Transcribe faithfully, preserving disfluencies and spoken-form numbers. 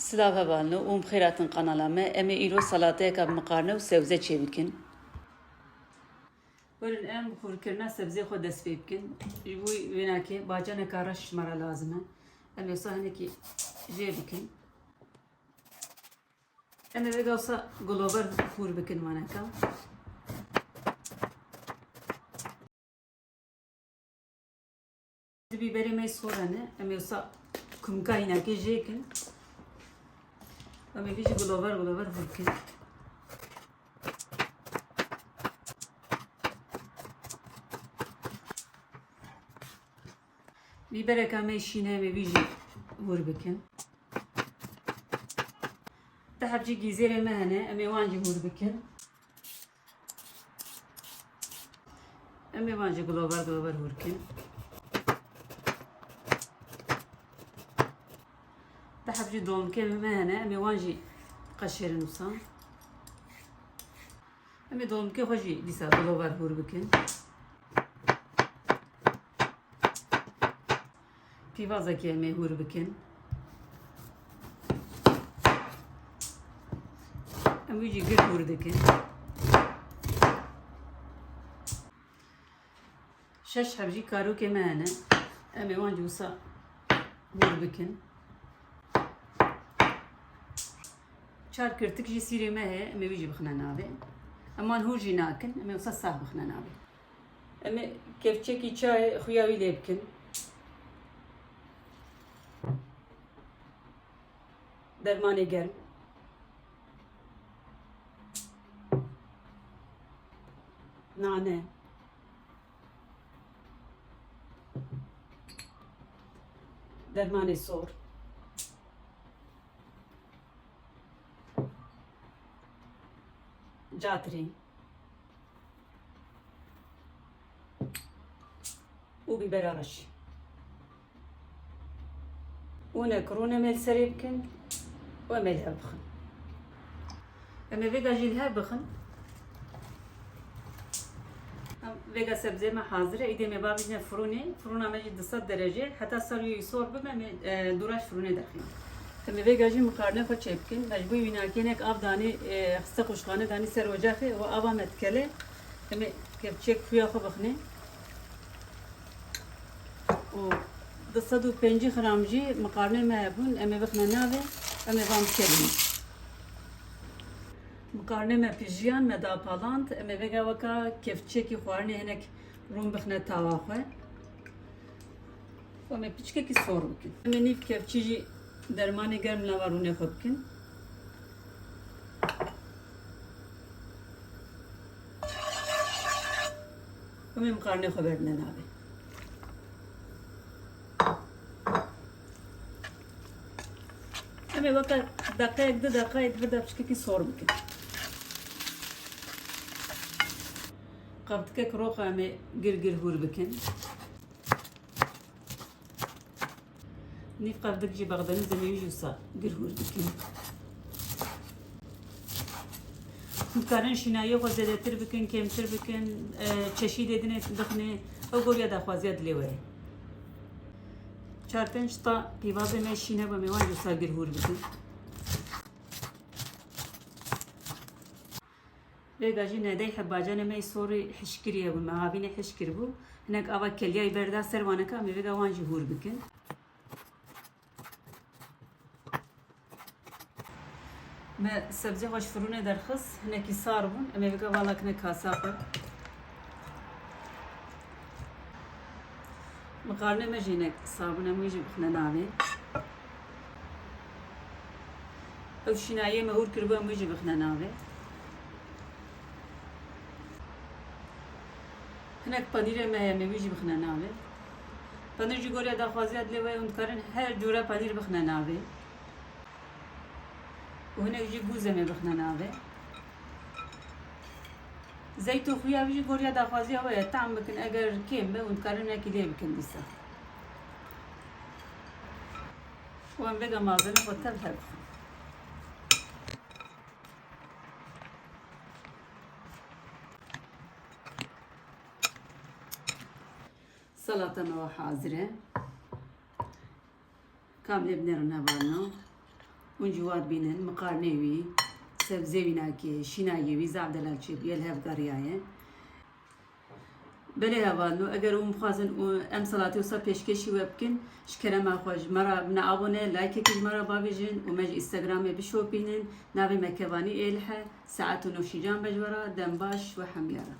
Silav hevalno û bi xêr hatin kanala me. Em ê îro salateyeka bi miqarne û sebze çêbikin. Werin em hûrkirina sebzê xwe dest pê bikin. Ji bo wênakê bacaneka reş ji me re lazim e. Em ê wisa hinekî jê bikin. Em ê vêga wisa gulover hûr bikin waneka. Bîberê me sor hene. Em ê wisa kumka hînakê jê kin. Em ê vî jî gulover gulover hûr kin. Bîbereka me şîn e, em ê vî jî hûr bikin. Ti heb jî gîzêrê me hene, em ê wan jî hûr bikin. Em ê van jî gulover gulover hûr kin. Ti heb jî dolmikê me hene, em ê wan jî qeşêrin wisa. Em ê dolmikê xwe jî dîsa gulover hûr bikin. Pîvazekê em ê hûr bikin. Em wî jî gir hûr dikin. Şeş heb jî karokê me hene. Em ê wan jî wisa hûr bikin. Çar kirtik jî sîrê me heye, em ê wî jî bixine navê. Em wan hûr jî nakin, em ê wisa sah bixine navê. Em ê kevçekî çayê xuya wî lê bikin. Dermanê germ. Nane. Dermanê sor. Catrî. Û bîbera reş. Û nek rûn em ê li serê bikin û em ê li hev bixin. Em ê vêga jî li hev bixin. Em vêga sebzê me hazir e. Îdê em ê bavêjine firûnê. Firûna me jî du sed derece. Heta ser wî sor bibe em ê, e, dûraş firûnê derxînin. Em ê vêga jî miqarnê xwe çêbikin. Me ji bo wî nakê nek av danî, e, xiste quşxane danî ser ocaxê û ava me dikele. Em ê kevçek xuya xwe bixinê. Û du sed û pêncî gram jî miqarnê me hebûn, em ê bixine navê, em ê van bikelînin. Miqarnê me pijiyan, me da paland, em ê vêga weka kevçekî xwarinê hinek rûn bixine tawa xwe. Û em ê piçkekî sor bikin. Em ê nîv kevçî jî dermanê germ nava rûnê xwe bikin. Em ê miqarnê xwe berdine navê. Em ê weke deqeyek, du deqeyê di vir de piçkekî sor bikin. Qevtikek roxa em ê gir gir hûr bikin. Nîv qevdik jî bexdenî zemê wî jî wisa gir hûr bikin. Hûn dikarin şînayiyê xwe zêdetir bikin, kêmtir bikin, e, çeşîdê dinê bixinê, ew goriya daxwaziya dilê we ye. Çar pênc ta pîvazê me şîn hebû, em ê wan jî wisa gir hûr bikin. Vêga jî nedey hebacanê me yê sorî hişk kiriye bû, me havînê hişk kiribû. Hinek ava kelyayê berda ser waneka, em ê vêga wan jî hûr bikin. Me sebzê xwe ji firûnê derxist, hinekî sar bûn, em ê vêga vala kine kasa xwe. Miqarnê me jî hinek sabûn em wî jî bixine navê. Ew şînayê me hûr kiribû em wî jî bixine navê. Hinek penîrê me heye em ê wî jî bixine navê. Penîr jî goriya daxwaziya dilê we ye, hûn dikarin her cûre penîr bixine navê. Û hinek jî bûz em ê bixine navê. Zeyt û xuya jî goriya daxwaziya we ye, tam bikin, eger kêm be, hûn dikarin hinekî lê bikin dîsa. Û em vêga malzeme xwe tev hev bixin. Salata me wa hazir e. Kam lê binêrin hevalno. Û Hûn jî wan dibînin, miqarnê wî, sebzê wî nakê, şînagê wî zaf delal çêbûye, li hev geriyaye. Belê hevalno, eger hûn bixwazin û em salatê wisa pêşkêşî we bikin, ji kerema xwe ji me re bine abone, likeekî ji me re bavêjin û me ji Instagramê bişopînin, navê me Kevanî Êlih e, saet û nûşîcan be ji we re, dem baş we hemiya re.